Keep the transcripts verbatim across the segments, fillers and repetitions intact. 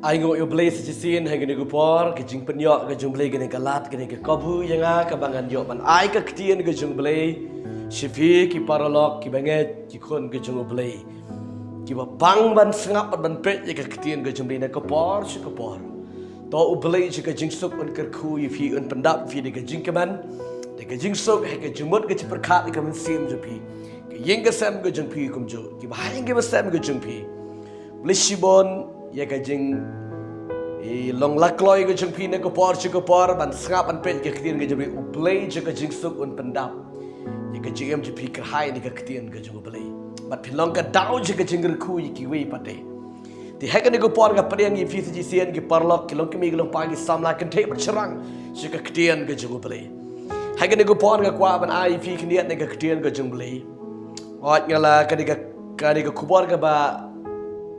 Ai nguh ïa U Blei sa shisien ha kane ka por, ka jingpynïoh ka jong U Blei, kane ka lad, kane ka kabu ïa nga, kaba ngan ïoh ban ai ka ktien ka jong U Blei sha phi ki paralok kiba ngeit, ki khun ka jong U Blei, kiba pang ban sngap bad ban peit ïa ka ktien ka jong U Blei na ka por sha ka por. To U Blei sha ka jingsuk un kyrkhu ïa phi, un pyndap ïa phi da ka jingkmen, da ka jingsuk, ha ka jingmut ka jingpyrkhat ïa ka mynsiem jong phi, ka ïing ka sem ka jong phi kumjuh, kiba ha ïing kiba sem ka jong phi. Blei shibun ïa ka jing, i long lakloi ka jong phi na ka por sha ka por ban sngap ban peit ka ktien ka jong U Blei. U Blei sha ka jingsuk un pyndap ïa ka jingim jong phi, kyrhai na ka ktien ka jong U Blei, bad phin long ka daw sha ka jingkyrkhu ïa kiwei pat de. Te ha kane ka por nga pdiang ïa phi sa shisien ki paralok, ki longkmie ki longpa, ki samla kynthei bad shynrang, sha ka ktien ka jong U Blei. Ha kane ka por nga kwah ban ai ïa phi khyndiat na ka ktien ka jong U Blei. Wat nga la kane ka, kane ka khubor kaba,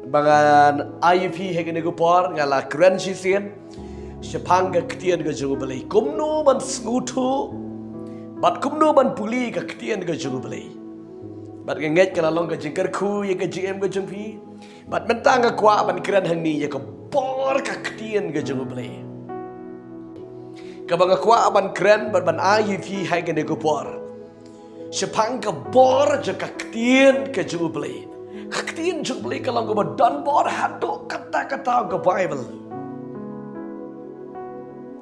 ba ngan ai ïa phi ha kane ka por, nga la kren shisien shaphang ka ktien ka jong U Blei, kumno ban sngewthuh bad kumno ban pule ka ktien ka jong U Blei. Bad nga ngeit ka la long ka jingkyrkhu ïa ka jingim ka jong phi. Bad mynta nga kwah ban kren hangne ïa ka bor ka ktien ka jong U Blei, kaba nga kwah ban kren bad ban ai ïa phi ha kane ka por, shaphang ka bor jong ka ktien ka jong U Blei. Ka ktien jong U Blei ka long kaba don bor haduh katta katta, ka Baibl.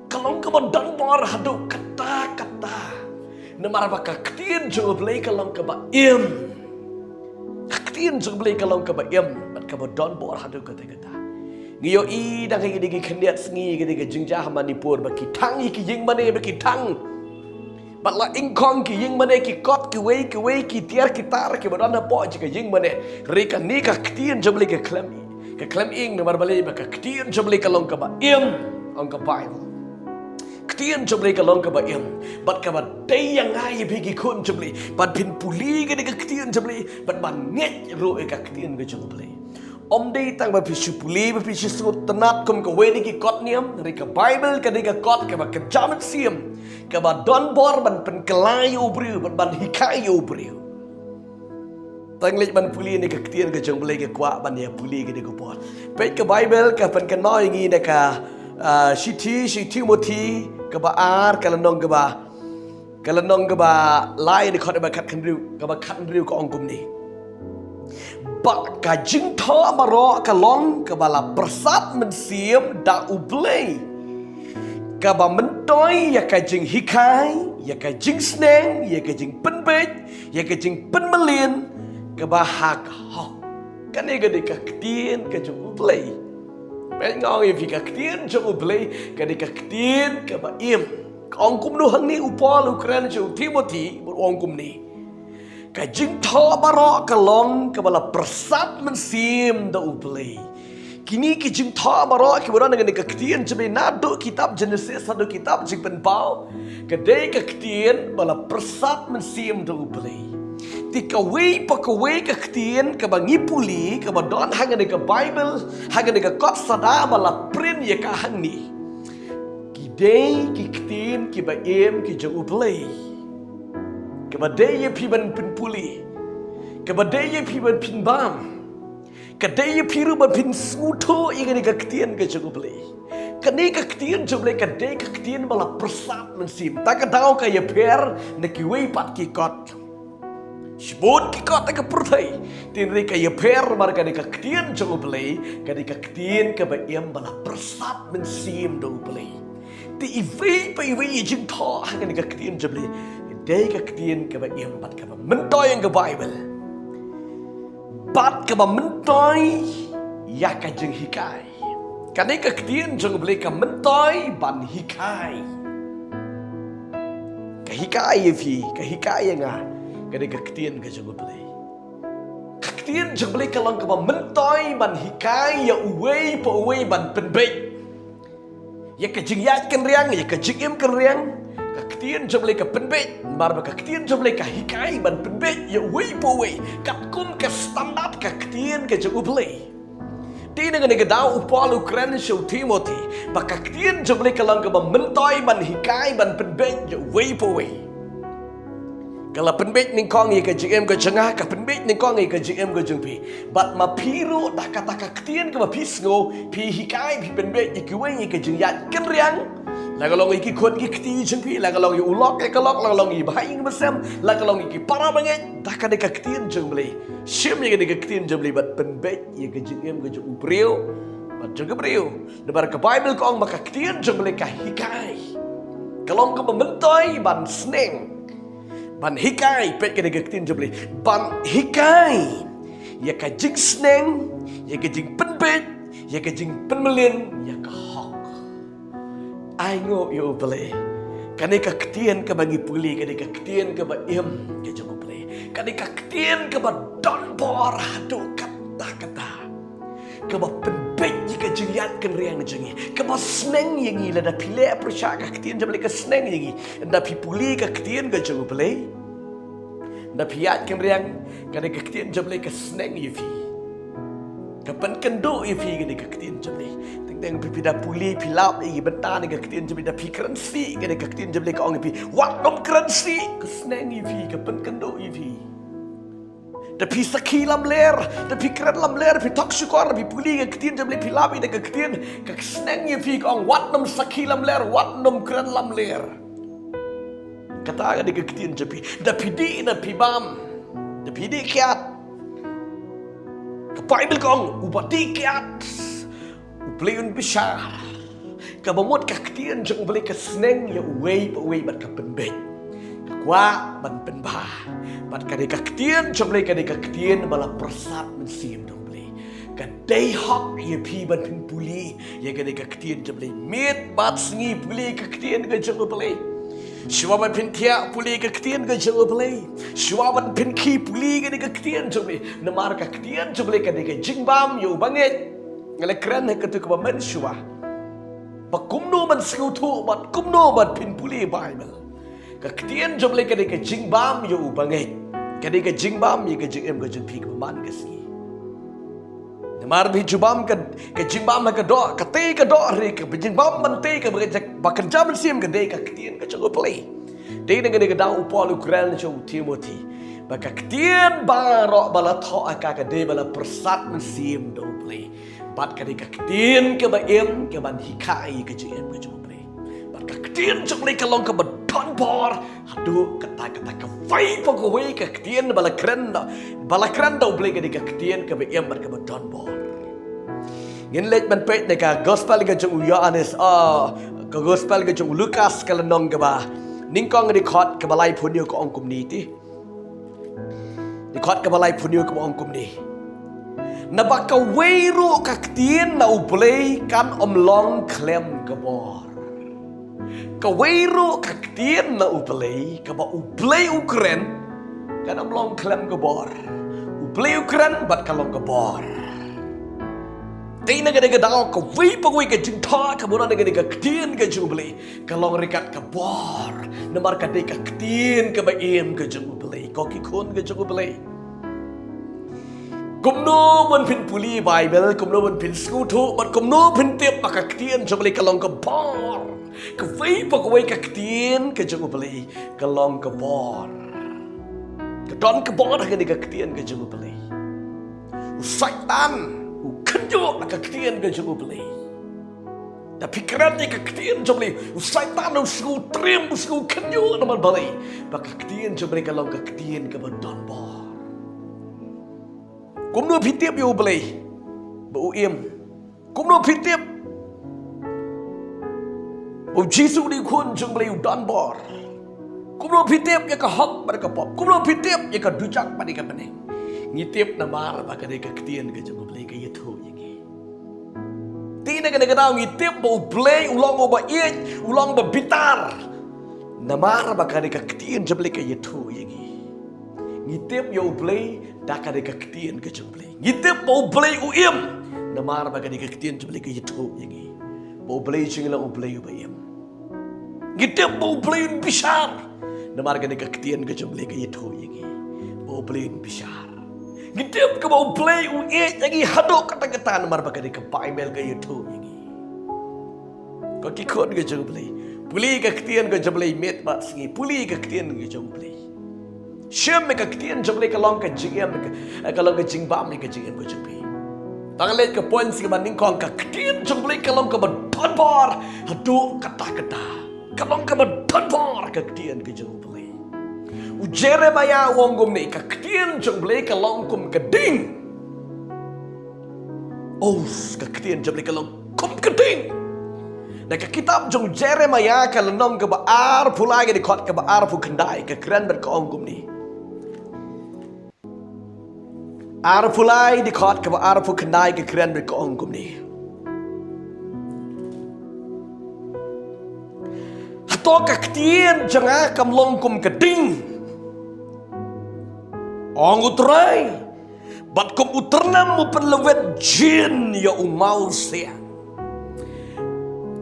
Ka long kaba don bor haduh katta katta. Namar ba ka ktien jong U Blei ka long kaba im. Ka ktien jong U Blei ka long kaba im bad kaba don bor haduh katta katta. Ngi ïohi dang ha kine ki khyndiat sngi, kine ki jingjia ha Manipur, ba ki thang ïa ki ïingmane, ba ki thang bad la ingkhong ki ïingmane, ki kot kiwei kiwei, ki tiar ki tar kiba don hapoh jong ka ïingmane. Hynrei kane ka ktien jong U Blei ka khlem, ka khlem im, namar balei? Ba ka ktien jong U Blei ka long kaba im, ong ka Baibl. Ktien jong U Blei ka long kaba im bad kaba dei ïa nga ïa phi ki khun jong U Blei, bad phin pule kane ka ktien jong U Blei bad ban ngeit ruh ïa ka ktien ka jong U Blei. Ym dei tang ba phi shu pule, ba phi shu sngewtynnad kum kawei na ki kot niam, hynrei ka Baibl ka dei ka kot kaba kynja mynsiem, kaba don bor ban pynkylla ïa u briew, ban, ban hikai ïa u briew. Tang leit ban pule na ka ktien ka jong U Blei, nga kwah ban ïa pule kane ka por. Peit ka Baibl ka pynkynmaw ïa ngi na ka, ah, shithi sha u Timothi kaba ar, ka lynnong kaba, ka lynnong kaba lai, dkhot ba khathynriew, kaba khathynriew, ka ong kumne: Ba ka jingthoh baroh ka long kaba la pyrsad mynsiem da U Blei, kaba myntoi ïa ka jinghikai, ïa ka jingsneng, ïa ka jingpynbeit, ïa ka jingpynmlien kaba ha ka hok. Kane ka dei ka ktien ka jong U Blei. Peit, nga ong ïa phi, ka ktien jong U Blei ka dei ka ktien kaba im. Ka ong kumno hangne u Paul u kren sha u Timothi, bad u ong kumne: Ka jingthoh baroh ka long kaba la pyrsad mynsiem da U Blei. Kine ki jingthoh baroh kiba don ha kane ka ktien jong U Blei, naduh kitab Jenesis haduh kitab Jingpynpaw, ka dei ka ktien ba la pyrsad mynsiem da U Blei. Te kawei pa kawei ka ktien kaba ngi pule, kaba don ha kane ka Baibl, ha kane ka kot sada ba la print ïa ka hangne, ki dei ki ktien kiba im ki jong U Blei, kaba dei ïa phi ban pynpule, kaba dei ïa phi ban pynbam, ka dei ïa phi ruh ban pynsngewthuh ïa kane ka ktien ka jong U Blei. Kane ka ktien jong U Blei ka dei ka ktien ba la pyrsad mynsiem. Ta ka daw ka ïapher na kiwei pat ki kot. Shibun ki kot ha ka pyrthei, hynrei ka ïapher namar kane ka ktien jong U Blei ka dei ka ktien kaba im, ba la pyrsad mynsiem da U Blei. Te iwei pa iwei i jingthoh ha kane ka ktien jong U Blei, ka dei ka ktien kaba im bad kaba myntoi, ong ka Baibl, bad kaba myntoi ïa ka jinghikai. Kane ka ktien jong U Blei ka myntoi ban hikai. Ka hikai ïa phi, ka hikai ïa nga. Kane ka ktien ka jong U Blei. Ka ktien jong U Blei ka long kaba myntoi ban hikai ïa uwei pa uwei ban pynbeit ïa ka jingïaid kynriang, ïa ka jingim kynriang. Ka ktien jong U Blei ka pynbeit, namar ba ka ktien jong U Blei ka hikai ban pynbeit ïa uwei pa uwei, katkum ka standard ka ktien ka jong U Blei. Te na kane ka daw u Paul u kren sha u Timothi ba ka ktien jong U Blei ka long kaba myntoi ban hikai, ban pynbeit ïa uwei pa uwei. Ka la pynbeit nyngkong ïa ka jingim ka jong nga, ka pynbeit nyngkong ïa ka jingim ka jong phi. Bad ma phi ruh da kata ka ktien kaba phi sngew, phi hikai, phi pynbeit ïa kiwei ïa ka jingïaid kynriang. La ka long ïa ki khun ki kti jong phi, la ka long ïa u lok ïa ka lok, la ka long ïa i bahai ïa i bahasem, la ka long ïa ki para bangeit, da kane ka ktien jong U Blei. Shim ïa kane ka ktien jong U Blei bad pynbeit ïa ka jingim ka jong u briew bad jong ka briew. Namar ka Baibl ka ong ba ka ktien jong U Blei ka hikai. Ka long kaba myntoi ban sneng, ban hikai, peit kane ka ktien jong U Blei, ban hikai ïa ka jingsneng, ïa ka jingpynbeit, ïa ka jingpynmlien ïa ka hok. Ai nguh ïa U Blei. Kane ka ktien kaba ngi pule, kane ka ktien kaba im ka jong U Blei, kane ka ktien kaba don bor haduh katta katta, kaba pynbeit ïa ka jingïaid kynriang jong ngi, kaba sneng ïa ngi. Lada phi leh pyrshah, ka ktien jong U Blei ka sneng ïa ngi. Lada phi pule ka ktien ka jong U Blei, lada phi ïaid kynriang, kane ka ktien jong U Blei ka sneng ïa phi, ka pynkynduh ïa phi, kane ka ktien jong U Blei. Teng teng phi, phi da pule, phi lap ïa ki bynta, kane ka ktien jong U Blei, da phi kren sih, kane ka ktien jong U Blei ka ong ïa phi, wat nym kren sih, ka sneng ïa phi, ka pynkynduh ïa phi. Da phi sakhi lamler, da phi kren lamler, phi thok shukor, da phi pule ka ktien jong U Blei, phi lap ïa ka ktien, ka sneng ïa phi, ka ong wat nym sakhi lamler, wat nym kren lamler. Kata ka dei ka ktien jong U Blei. Da phi dih, da phi bam, da phi dih kiad, ka Baibl ka ong, uba dih kiad U Blei un bishar. Kaba mut ka ktien jong U Blei ka sneng ïa uwei pa uwei bad ka pynbeit. Ka kwah ban pynbha. Bad ka dei ka ktien jong U Blei, ka dei ka ktien ba la pyrsad mynsiem da U Blei. Ka dei hok ïa phi ban pynpule ïa kane ka ktien jong U Blei. Miet bad sngi pule ka ktien ka jong U Blei. Shuwa ban pynthiah pule ka ktien ka jong U Blei. Shuwa ban pynkhih pule kane ka ktien jong U Blei. Namar ka ktien jong U Blei ka dei ka jingbam ïa u bangeit. Nga la kren ha katu kaba mynshuwa ba kumno ban sngewthuh bad kumno ban pynpule Baibl. Ka ktien jong U Blei ka dei ka jingbam ïa u bangeit. Ka dei ka jingbam ïa ka jingim ka jong phi kaba man ka sngi. Namar ba phi ju bam ka, ka jingbam ha ka doh, ka tei ka doh, hynrei kaba jingbam ban tei kaba kynja, ba kynja mynsiem ka dei ka ktien ka jong U Blei. Te na kane ka daw u Paul u kren sha u Timothi ba ka ktien baroh ba la thoh ha ka, ka dei ba la pyrsad mynsiem da U Blei. Bad ka dei ka ktien kaba im, kaban hikai ïa ka jingim ka jong U Blei. Bad ka ktien jong U Blei ka long kaba don bor haduh katta katta. Kawei pa kawei ka ktien ba la kren da, ba la kren da U Blei ka dei ka ktien kaba im bad kaba don bor. Ngin leit ban peit na ka gospel ka jong u Ïoannis, ah, ka gospel ka jong u Lukas, ka lynnong kaba nyngkong, dkhot kaba laiphew hynñiew, ka ong kumne te. Dkhot kaba laiphew hynñiew kaba ong kumne: Naba kawei ruh ka ktien na U Blei kan ym long khlem ka bor. Kawei ruh ka ktien na U Blei, kaba U Blei u kren, kan ym long khlem ka bor. U Blei u kren bad ka long ka bor. Te na kane ka daw kawei pa kawei ka jingthoh kaba wan na kane ka ktien ka jong U Blei ka long ryngkat ka bor. Namar ka dei ka ktien kaba im ka jong U Blei, ko ki khun ka jong U Blei. Kumno ban pynpule Baibl, kumno ban pynsngewthuh bad kumno pyntip ba ka ktien jong U Blei ka long ka bor. Kawei pa kawei ka ktien ka jong U Blei ka long ka bor. Ka don ka bor ha kane ka ktien ka jong U Blei. U Soitan u khynñiuh na ka ktien ka jong U Blei. Da phi kren ïa ka ktien jong U Blei, u Soitan u sngew triem, u sngew khynñiuh namar balei? Ba ka ktien jong U Blei ka long ka ktien kaba don bor. Kumno phi tip ïa U Blei ba u im? Kumno phi tip ba U Jisu u dei u khun jong U Blei u don bor? Kumno phi tip ïa ka hok bad ka pop? Kumno phi tip ïa ka dujok bad ïa ka bneng? Ngi tip namar ba ka dei ka ktien ka jong U Blei ka ïathuh ïa ngi. Te na kane ka daw ngi tip ba U Blei u long uba ïeit, u long uba bitar. Namar ba ka dei ka ktien jong U Blei ka ïathuh ïa ngi. Ngi tip ïa U Blei da ka dei ka ktien ka jong U Blei. Ngi tip ba U Blei u im namar ba ka dei ka ktien jong U Blei ka ïathuh ïa ngi ba U Blei jong ngi u long U Blei uba im. Ngi tip ba U Blei un bishar namar ka dei ka ktien ka jong U Blei ka ïathuh ïa ngi ba U Blei un bishar. Ngi tip ba U Blei u ïeit ïa ngi haduh katta katta namar ba ka dei ka Baibl ka ïathuh ïa ngi. Ko ki khun ka jong U Blei, pule ka ktien ka jong U Blei miet bad sngi, pule ka ktien ka jong U Blei. Shim ïa ka ktien jong U Blei ka long ka jingim, ka, ka long ka jingbam ïa ka jingim ka jong phi. Tang leit ka point shi kaba nyngkong, ka ktien jong U Blei ka long kaba donbor haduh katta katta. Ka long kaba donbor ka ktien ka jong U Blei. U Jeremiah u ong kumne, ka ktien jong U Blei ka long kum ka ding. Oh, ka ktien jong U Blei ka long kum ka ding. Na ka kitab jong u Jeremiah ka lynnong kaba arphew lai, ka dkhot kaba arphew khyndai, ka kren bad ka ong kumne. Arphew lai, dkhot kaba arphew khyndai, ka kren bad ka ong kumne. Hato ka ktien jong nga kam long kum ka ding, ong U Trai, bad kum u tyrnem u pynlwet jin ïa u mawsiang?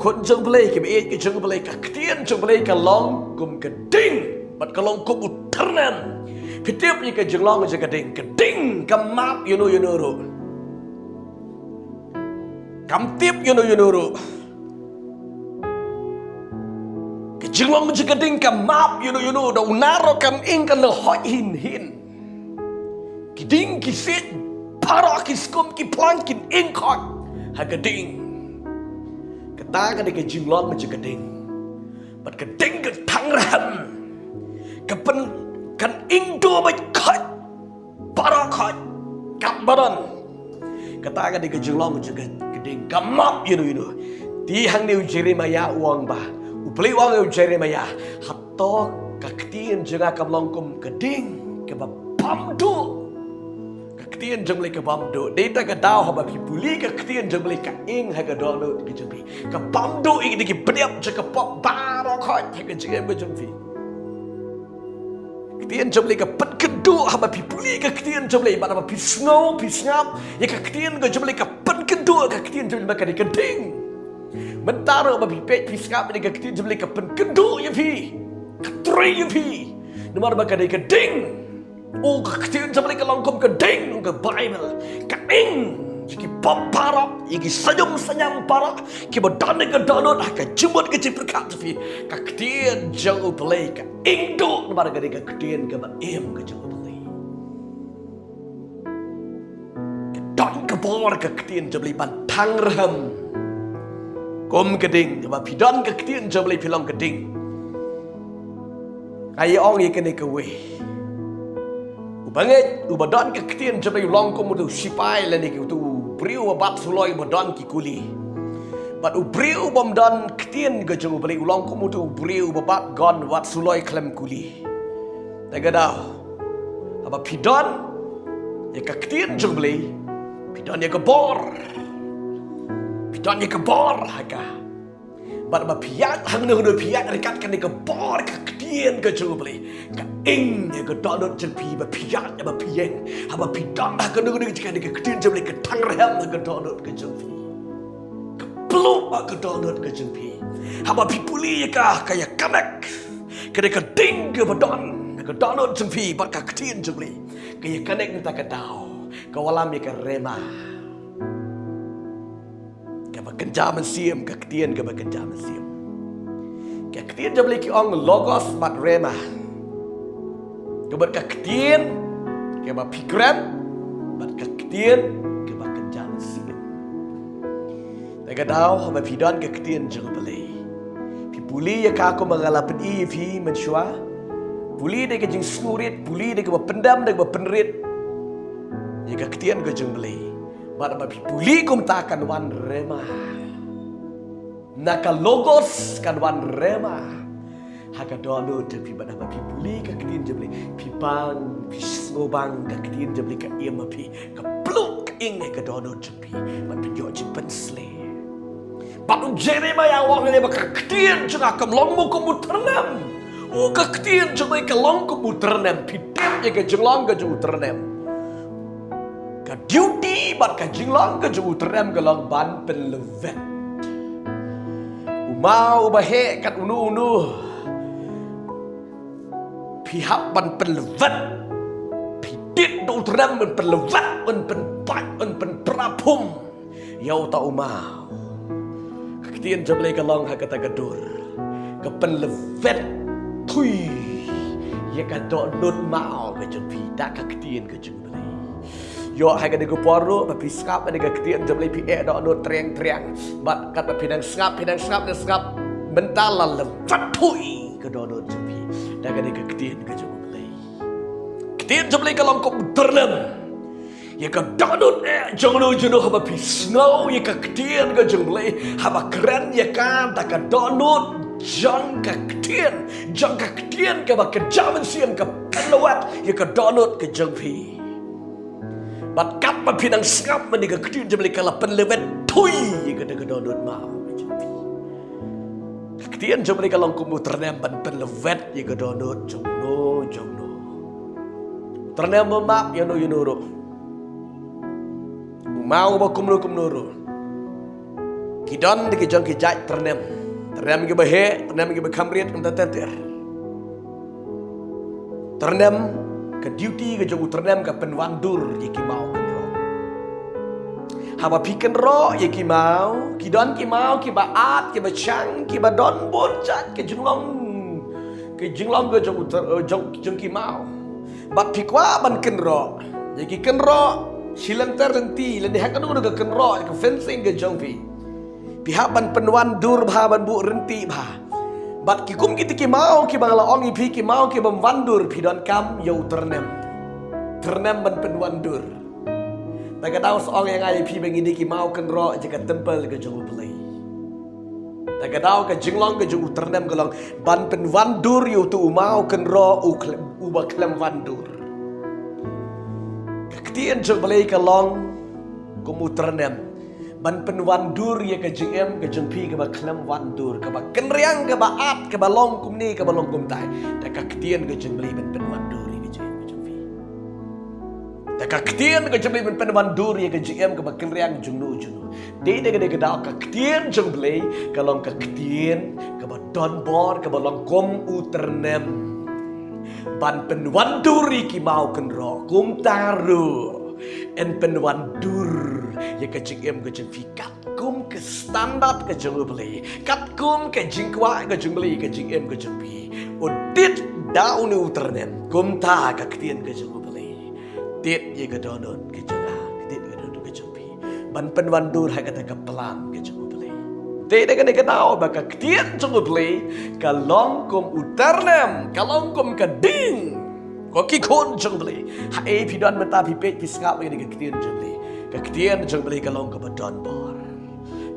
Khun jong U Blei, kiba ïeit ki jong U Blei, ka ktien jong U Blei ka long kum ka ding bad ka long kum u tyrnem. Phi tip ïa ka jinglong jong ka ding? Ka ding kam map ïano ïano ruh. Kam tip ïano ïano ruh. Ka jinglong jong ka ding kam map ïano ïano, da u nar ruh kan ing, kan lehoi hin hin. Ki ding ki siej baroh, ki skum ki phlang kin ing khoit ha ka ding. Kata ka dei ka jinglong jong ka ding. Bad ka ding ka thang rhem. Ka pyn, kan ing duh beit khoit, baroh khoit, kam baroh. Kata ka dei ka jinglong jong ka ding, kam map ïano ïano. Te hangne u Jeremiah u ong ba, U Blei u ong ïa u Jeremiah, hato ka ktien jong nga kam long kum ka ding kaba bam duh? Ka ktien jong U Blei ka bam duh. Dei ta ka daw haba phi pule ka ktien jong U Blei ka ing ha ka dohnud ka jong phi. Ka bam duh ïa ki bniap jong ka pop baroh khoit ha ka jingim ka jong phi. Ktien jong U Blei ka pynkynduh haba phi pule ka ktien jong U Blei, bad haba phi sngew, phi sngap ïa ka ktien ka jong U Blei, ka pynkynduh ka ktien jong U Blei ba ka dei ka ding. Mynta ruh ba phi peit, phi sngap ïa ka ktien jong U Blei, ka pynkynduh ïa phi, ka trei ïa phi. Namar ba ka dei ka ding. Oh, ka ktien jong U Blei ka long kum ka ding, ka Baibl. Ka ing ïa ki pop baroh, ïa ki saiñum saiñam baroh kiba don ha ka dohnud, ha ka jingmut ka jingpyrkhat jong phi. Ka ktien jong U Blei ka ing duh, namar ka dei ka ktien kaba im ka jong U Blei. Ka don ka bor ka ktien jong U Blei ban thang rhem kum ka ding. Haba phi don ka ktien jong U Blei phi long ka ding. Nga ïa ong ïa kane kawei. Uba ngeit, uba don ka ktien jong U Blei u long kum uto u sipai lane uto u briew uba bat suloi uba don ki kuli. Bad u briew ubym don ktien ka jong U Blei u long kum uto u briew uba bat gun wat suloi khlem kuli. Te ka daw, haba phi don ïa ka ktien jong U Blei, phi don ïa ka bor. Phi don ïa ka bor ha ka. Bad haba phi ïaid hangne, hangne phi ïaid ryngkat kane ka bor ka ktien ka jong U Blei, ka ing ïa ka dohnud jong phi. Ba phi ïaid, ba phi ïeng, haba phi don ha kane, kane ka jaka, ka ktien jong U Blei ka thang rhem ha ka dohnud ka jong phi. Ka pluh ha ka dohnud ka jong phi. Haba phi pule ïa ka, ka ïa connect. Ka dei ka ding kaba don ha ka dohnud jong phi bad ka ktien jong U Blei. Ka ïa connect, nangta ka daw ka wallam ïa ka rhema kaba kynja mynsiem, ka ktien kaba kynja mynsiem. Ka ktien jong U Blei ki ong logos bad rhema. Ka bad ka ktien kaba phi kren bad ka ktien kaba kynja mynsiem. Te ka daw, haba phi don ka ktien jong U Blei, phi pule ïa ka kumba nga la pyni ïa phi mynshuwa. Pule da ka jingsngewrit, pule da kaba pyndem, da kaba pynrit ïa ka ktien ka jong U Blei. Bad haba phi pule kumta kan wan rhema. Na ka logos kan wan rhema ha ka dohnud jong phi. Bad haba phi pule ka ktien jong U Blei, phi bang, phi sngewbang, ka ktien jong U Blei ka im ha phi, ka pluh ka ing ha ka dohnud jong phi. Bad phi ïoh jingpynshlur. Bad u Jeremiah u ong hangne ba ka ktien jong nga kam long mo kum u tyrnem. Oh, ka ktien jong U Blei ka long kum u tyrnem. Phi tip ïa ka jinglong ka jong u tyrnem? Ka duty bad ka jinglong ka jong u tyrnem ka long ban pynlwet. U maw uba heh kat uno uno, phi hap ban pynlwet. Phi tied da u tyrnem ban pynlwet, ban pynpait, ban pynpra phum ïa uta u maw. Ka ktien jong U Blei ka long ha kata ka dur, ka pynlwet thui Ka dohnud maw ka jong phi da ka ktien ka jong U Blei. Ïoh ha kane ka por ruh ba phi sngap ïa ka ktien jong U Blei phi eh dohnud triang triang. Bad katba phi nang sngap, phi nang sngap, nang sngap, mynta la lem pat thui ka dohnud jong phi da kane ka ktien ka jong U Blei. Ktien jong U Blei ka long kum u tyrnem ïa ka dohnud eh jong no jong no. Haba phi sngew ïa ka ktien ka jong U Blei, haba kren ïa ka da ka dohnud jong ka ktien, jong ka ktien kaba kynja mynsiem, ka pynlwet ïa ka dohnud ka jong phi. Bad katba phi nang sngap mynne ka ktien jong U Blei ka la pynlwet thui ïa ka da ka dohnud maw ka jong phi. Ka ktien jong U Blei ka long kum u tyrnem ban pynlwet ïa ka dohnud jong no jong no. Tyrnem ba map ïa no ïa no ruh. U maw ba kumno kumno ruh. Ki don da ki jong ki jait tyrnem. Tyrnem kiba heh, tyrnem kiba kham rit, kumta ter ter. Tyrnem, ka duty ka jong u tyrnem ka pynwandur ïa ki maw kynroh. Haba phi kynroh ïa ki maw, ki don ki maw kiba at, kiba shang, kiba don bun jait ka jinglong, ka jinglong ka jong u tyr-, jong, jong ki maw. Bad phi kwah ban kynroh ïa ki kynroh shi lynter lynti, lane ha kano kano ka kynroh, ka fencing ka jong phi. Phi hap ban pynwandur bha, ban buh rynti bha. Bad ki kum kita ki maw kiba nga la ong ïa phi, ki maw kibym wandur, phi donkam ïa u tyrnem. Tyrnem ban pynwandur. Te ka daw sa ong ïa nga ïa phi ba ngi dei ki maw kynroh jong ka temple ka jong U Blei. Te ka daw ka jinglong ka jong u tyrnem ka long ban pynwandur ïa uto u maw kynroh u khlem, uba khlem wandur. Ka ktien jong U Blei ka long kum u tyrnem ban pynwandur ïa ka jingim ka jong phi kaba khlem wandur, kaba kynriang, kaba at, kaba long kumne, kaba long kumtai. Te ka ktien ka jong U Blei ban pynwandur ïa ka jingim ka jong phi. Te ka ktien ka jong U Blei ban pynwandur ïa ka jingim kaba kynriang jong no jong no. Dei da kane ka daw ka ktien jong U Blei ka long ka ktien kaba donbor, kaba long kum u tyrnem ban pynwandur ïa ki maw kynroh. Kumta ruh yn pynwandur ïa ka jingim ka jong phi katkum ka standard ka jong U Blei, katkum ka jingkwah ka jong U Blei ka jingim ka jong phi. U dit da une u tyrnem, kumta ka ktien ka jong U Blei. Dit ïa ka dohnud ka jong nga, dit ïa ka dohnud ka jong phi ban pynwandur ha kata ka plan ka jong U Blei. Te da kane ka daw ba ka ktien jong U Blei ka long kum u tyrnem, ka long kum ka ding. Ko ki khun jong U Blei, haei phi don mynta phi peit phi sngap ïa kane ka ktien jong U Blei. Ka ktien jong U Blei ka long kaba donbor.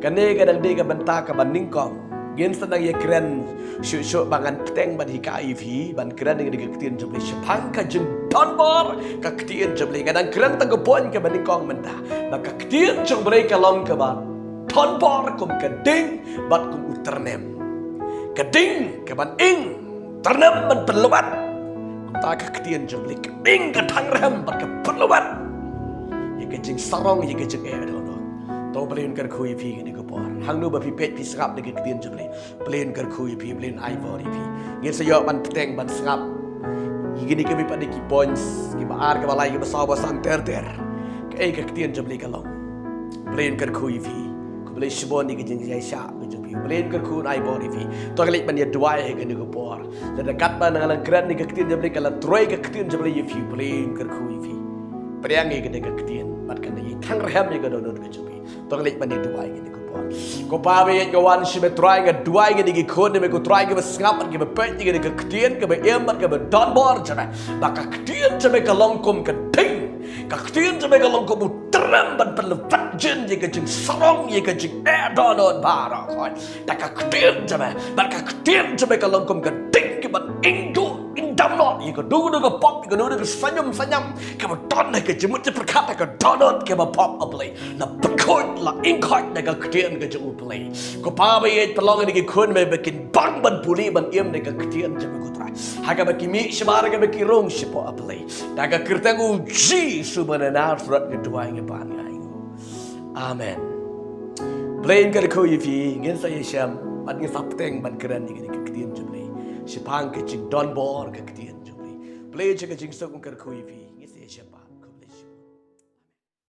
Kane ka dang dei ka bynta kaba nyngkong. Ngin sa nang ïa kren shuh shuh ba ngan pteng ban hikai ïa phi ban kren ïa kane ka ktien jong U Blei shaphang ka jingdonbor ka ktien jong U Blei. Nga dang kren tang ka point kaba nyngkong mynta ba ka ktien jong U Blei ka long kaba donbor kum ka ding bad kum u tyrnem. Ka ding kaban ing, tyrnem ban pynlwet. Kumta ka ktien jong U Blei ka ing, ka thang rhem bad ka pynlwet ïa ka jingsarong, ïa ka jingeh dohnud. To U Blei un kyrkhu ïa phi kane ka por. Hangno ba phi peit phi sngap ïa ka ktien jong U Blei, U Blei un kyrkhu ïa phi, U Blei un ai bor ïa phi. Ngin sa ïoh ban pteng ban sngap ïa kine kiba pat dei ki points kiba ar, kiba lai, kiba saw, ba san ter ter. Kaei ka ktien jong U Blei ka long. U Blei un kyrkhu ïa phi. Khublei shibun ïa ka jingïaishah ka jong phi. U Blei un kyrkhu, un ai bor ïa phi. To ngin leit ban ïa duwai ha kane ka por. Lada katba nga la kren ïa ka ktien jong U Blei, ka la trei ka ktien jong U Blei ïa phi, U Blei un kyrkhu ïa phi. Pdiang ïa kane ka ktien bad kan ïa thang rhem ïa ka dohnud ka jong phi. To ngin leit ban ïa duwai ïa kane ka por. Ko Pa ba ïeit, nga wan sha me Trai, nga duwai ïa kine ki khun, ïa me ko Trai, kiba sngap bad kiba peit ïa kane ka ktien kaba im bad kaba donbor jong me. Ba ka ktien jong me ka long kum ka ding, ka ktien jong me ka long kum u tyrnem ban pynlwet jin ïa ka jingsarong, ïa ka jingeh dohnud baroh. Da ka ktien jong me, bad ka ktien jong me ka long kum ka ding kaban ing duh ing dam noh ïa kano kano ka pop, ïa kano kano ka sniewsynñiang kaba don ha ka jingmut jingpyrkhat, ha ka dohnud kaba pop, A Blei. La pynkhuid, la ing khuid da ka ktien ka jong U Blei. Ko Pa ba ïeit, pynlong ïa kine ki khun me ba kin bang ban pule ban im da ka ktien jong me ko Trai. Ha kaba ki mih shabar, ha kaba ki rung shapoh, A Blei. Da ka kyrteng U Jisu ba na Nasareth nga duwai, nga pan, nga ainguh. Amen. Blei un kyrkhu ïa phi. Ngin sa ïa shem bad ngin sa pteng ban kren ïa kane ka ktien jong U Blei shaphang ka jingdonbor ka ktien jong U Blei. Blei sha ka jingsuk un kyrkhu ïa phi.